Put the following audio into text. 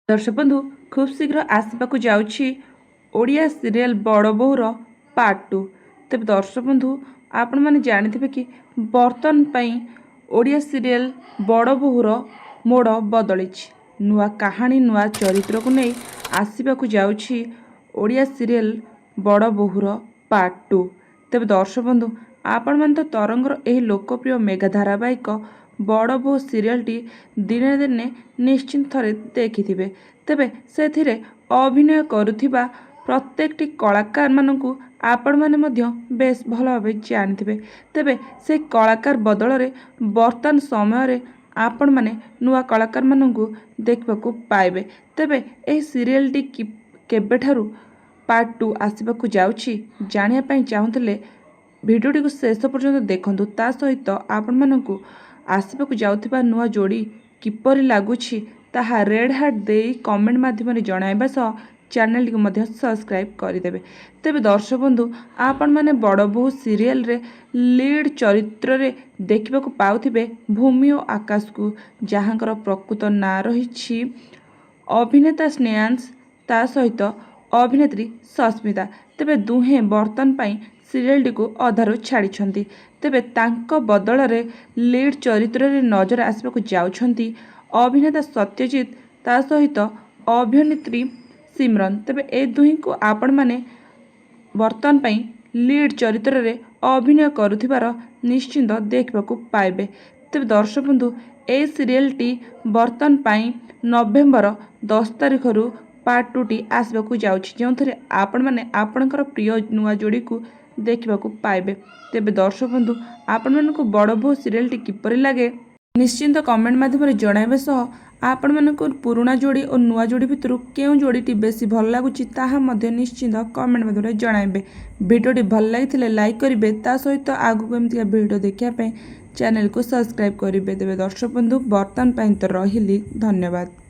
ଦର୍ଶକ ବନ୍ଧୁ, ଖୁବ୍ ଶୀଘ୍ର ଆସିବାକୁ ଯାଉଛି ଓଡ଼ିଆ ସିରିଏଲ୍ ବଡ଼ ବୋହୂର ପାର୍ଟ ଟୁ। ତେବେ ଦର୍ଶକ ବନ୍ଧୁ, ଆପଣମାନେ ଜାଣିଥିବେ କି ବର୍ତ୍ତମାନ ପାଇଁ ଓଡ଼ିଆ ସିରିଏଲ୍ ବଡ଼ ବୋହୂର ମୋଡ଼ ବଦଳିଛି। ନୂଆ କାହାଣୀ, ନୂଆ ଚରିତ୍ରକୁ ନେଇ ଆସିବାକୁ ଯାଉଛି ଓଡ଼ିଆ ସିରିଏଲ୍ ବଡ଼ ବୋହୂର ପାର୍ଟ ଟୁ। ତେବେ ଦର୍ଶକ ବନ୍ଧୁ, ଆପଣମାନେ ତ ତରଙ୍ଗର ଏହି ଲୋକପ୍ରିୟ ମେଗା ଧାରାବାହିକ ବଡ଼ ବୋହୂ ସିରିଏଲ୍ଟି ଦିନେ ଦିନେ ନିଶ୍ଚିନ୍ତ ଥରେ ଦେଖିଥିବେ। ତେବେ ସେଥିରେ ଅଭିନୟ କରୁଥିବା ପ୍ରତ୍ୟେକଟି କଳାକାରମାନଙ୍କୁ ଆପଣମାନେ ମଧ୍ୟ ବେଶ ଭଲ ଭାବେ ଜାଣିଥିବେ। ତେବେ ସେହି କଳାକାର ବଦଳରେ ବର୍ତ୍ତମାନ ସମୟରେ ଆପଣମାନେ ନୂଆ କଳାକାରମାନଙ୍କୁ ଦେଖିବାକୁ ପାଇବେ। ତେବେ ଏହି ସିରିଏଲ୍ଟି କେବେଠାରୁ ପାର୍ଟ ଟୁ ଆସିବାକୁ ଯାଉଛି, ଜାଣିବା ପାଇଁ ଚାହୁଁଥିଲେ ଭିଡ଼ିଓଟିକୁ ଶେଷ ପର୍ଯ୍ୟନ୍ତ ଦେଖନ୍ତୁ। ତା ସହିତ ଆପଣମାନଙ୍କୁ ଆସିବାକୁ ଯାଉଥିବା ନୂଆ ଯୋଡ଼ି କିପରି ଲାଗୁଛି, ତାହା ରେଡ଼୍ ହାର୍ଟ ଦେଇ କମେଣ୍ଟ ମାଧ୍ୟମରେ ଜଣାଇବା ସହ ଚ୍ୟାନେଲଟିକୁ ମଧ୍ୟ ସବସ୍କ୍ରାଇବ୍ କରିଦେବେ। ତେବେ ଦର୍ଶକ ବନ୍ଧୁ, ଆପଣମାନେ ବଡ଼ ବୋହୂ ସିରିଏଲରେ ଲିଡ୍ ଚରିତ୍ରରେ ଦେଖିବାକୁ ପାଉଥିବେ ଭୂମି ଓ ଆକାଶକୁ, ଯାହାଙ୍କର ପ୍ରକୃତ ନାଁ ରହିଛି ଅଭିନେତା ସ୍ନେହାଂଶ, ତା ସହିତ ଅଭିନେତ୍ରୀ ସସ୍ମିତା। ତେବେ ଦୁହେଁ ବର୍ତ୍ତମାନ ପାଇଁ ସିରିଏଲଟିକୁ ଅଧାରୁ ଛାଡ଼ିଛନ୍ତି। ତେବେ ତାଙ୍କ ବଦଳରେ ଲିଡ୍ ଚରିତ୍ରରେ ନଜର ଆସିବାକୁ ଯାଉଛନ୍ତି ଅଭିନେତା ସତ୍ୟଜିତ, ତା ସହିତ ଅଭିନେତ୍ରୀ ସିମରନ୍। ତେବେ ଏ ଦୁହିଁଙ୍କୁ ଆପଣମାନେ ବର୍ତ୍ତମାନ ପାଇଁ ଲିଡ୍ ଚରିତ୍ରରେ ଅଭିନୟ କରୁଥିବାର ନିଶ୍ଚିନ୍ତ ଦେଖିବାକୁ ପାଇବେ। ତେବେ ଦର୍ଶକ ବନ୍ଧୁ, ଏହି ସିରିଏଲଟି ବର୍ତ୍ତମାନ ପାଇଁ ନଭେମ୍ବର 10 ତାରିଖରୁ ପାର୍ଟ ଟୁଟି ଆସିବାକୁ ଯାଉଛି, ଯେଉଁଥିରେ ଆପଣମାନେ ଆପଣଙ୍କର ପ୍ରିୟ ନୂଆ ଯୋଡ଼ିକୁ ଦେଖିବାକୁ ପାଇବେ। ତେବେ ଦର୍ଶକ ବନ୍ଧୁ, ଆପଣମାନଙ୍କୁ ବଡ଼ ବୋହୂ ସିରିଏଲଟି କିପରି ଲାଗେ, ନିଶ୍ଚିନ୍ତ କମେଣ୍ଟ ମାଧ୍ୟମରେ ଜଣାଇବା ସହ ଆପଣମାନଙ୍କୁ ପୁରୁଣା ଯୋଡ଼ି ଓ ନୂଆ ଯୋଡ଼ି ଭିତରୁ କେଉଁ ଯୋଡ଼ିଟି ବେଶୀ ଭଲ ଲାଗୁଛି, ତାହା ମଧ୍ୟ ନିଶ୍ଚିନ୍ତ କମେଣ୍ଟ ମାଧ୍ୟମରେ ଜଣାଇବେ। ଭିଡ଼ିଓଟି ଭଲ ଲାଗିଥିଲେ ଲାଇକ୍ କରିବେ, ତା ସହିତ ଆଗକୁ ଏମିତିକା ଭିଡ଼ିଓ ଦେଖିବା ପାଇଁ ଚ୍ୟାନେଲକୁ ସବସ୍କ୍ରାଇବ୍ କରିବେ। ତେବେ ଦର୍ଶକ ବନ୍ଧୁ, ବର୍ତ୍ତମାନ ପାଇଁ ତ ରହିଲି, ଧନ୍ୟବାଦ।